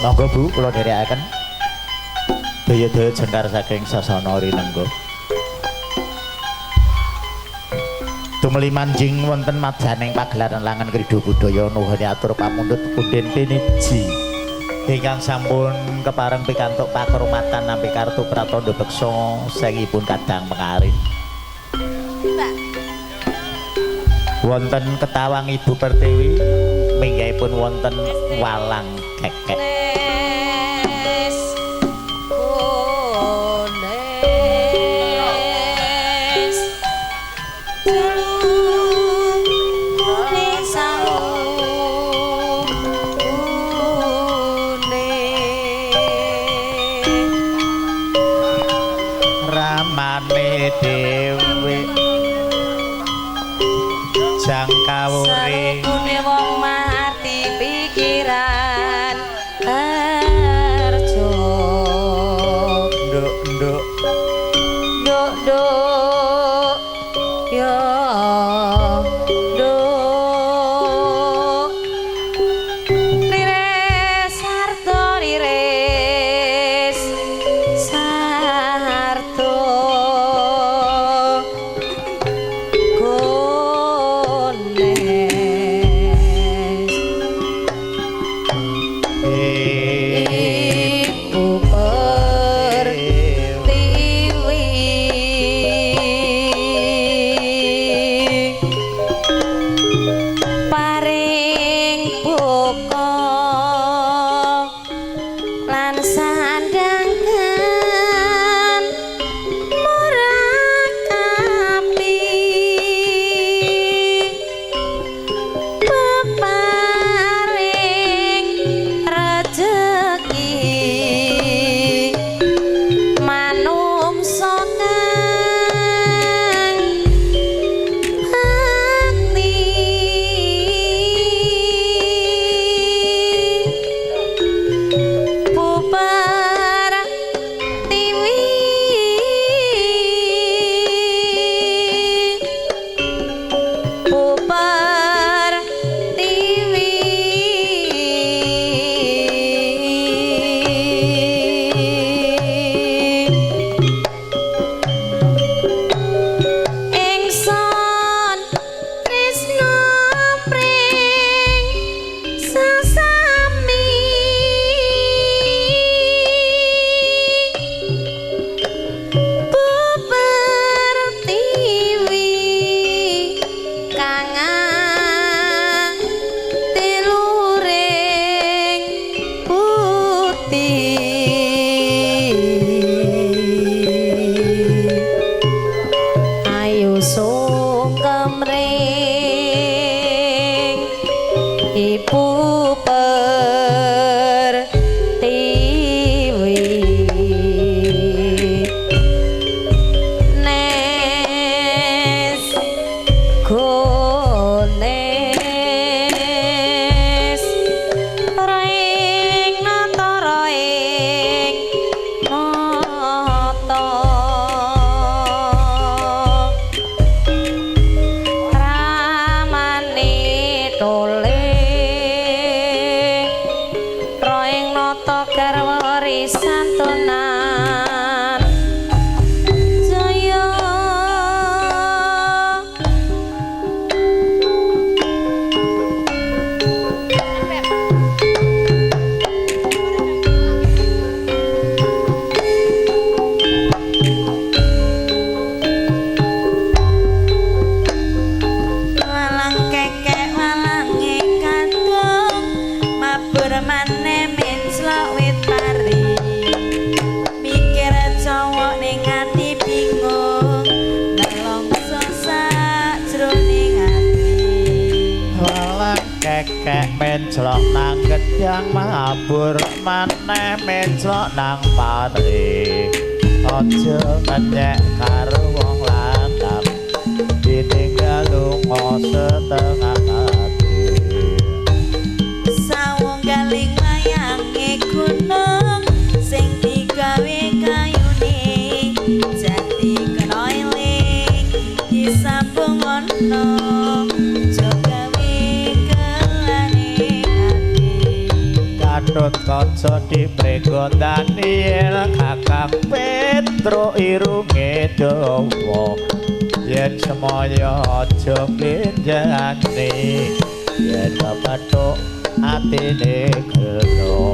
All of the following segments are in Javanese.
Monggo Bu, kula dherekaken. Daya-daya jengkar saking sasana rinengga. Tumeli manjing wonten madyaning pagelaran langen krida budaya nuhun atur pamundhut punden piniji ingkang sampun kepareng pikantuk pakurmatan nampi kartu pratandha beksa sengipun kadang pengarin. Wonten ketawang Ibu Pertiwi minggahipun wonten walang kekek. Ramane dhewe jangkawure sarune wong mati pikiran harjo nduk nduk nduk nduk yo nduk rires harto rires sarto Ibu Pertiwi paring buka lan sandhangan murakapi peparing rejeki manungsa kang bakti Bu Pertiwi Bu Pertiwi Ingsun tresna pring sasami Bu Pertiwi kang tiluring putih ayo sungkem ring Ibu Pertiwi Nes gones ring nata ring nata ramane tole roing nata garwa risantunan jaya. Walang kekek walange kadung mabur maneh menclok wit pari mikir cowok ning ati bingung nelongso sajroning ati. Walang kekek menclok nang gedang mabur maneh menclok nang pari aja ngenyek karo wong lanang ditinggal lunga setengah mati. Sawung galing wayange gunung sing digawe kayune jati kena eling disambung ana aja gawe kelane ati. Gatut Kaca Daniel Kakang Petro irunge dawa yen semaya aja blenjane yen kepethuk atine gelo.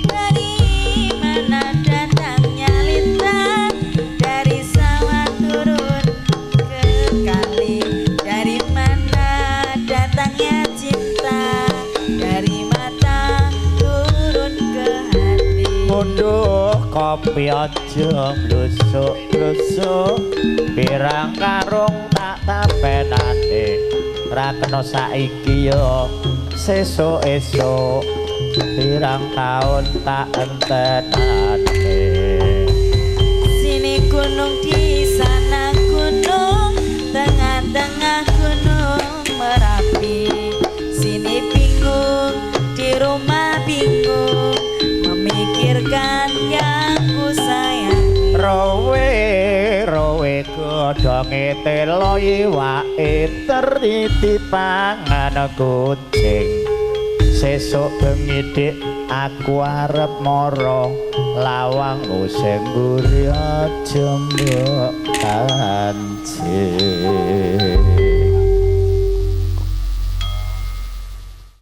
Dari mana datangnya lintah, dari sawah turun ke kali. Dari mana datangnya cinta, dari mata turun ke hati. Munduh kopi aja blusuk-blusuk, pirang karung tak tapenane. Ra kena saiki yo sesuk esuk, pirang taun tak entenane. Sini gunung di sana gunung, tengah-tengah gunung Merapi. Sini bingung di rumah bingung, memikirkan yang ku sayangi. Rowe rowe godhonge telo iwake teri dipangan kucing. Sesuk bengi dik aku arep mara, lawangmu sing mburi aja mbok kancing.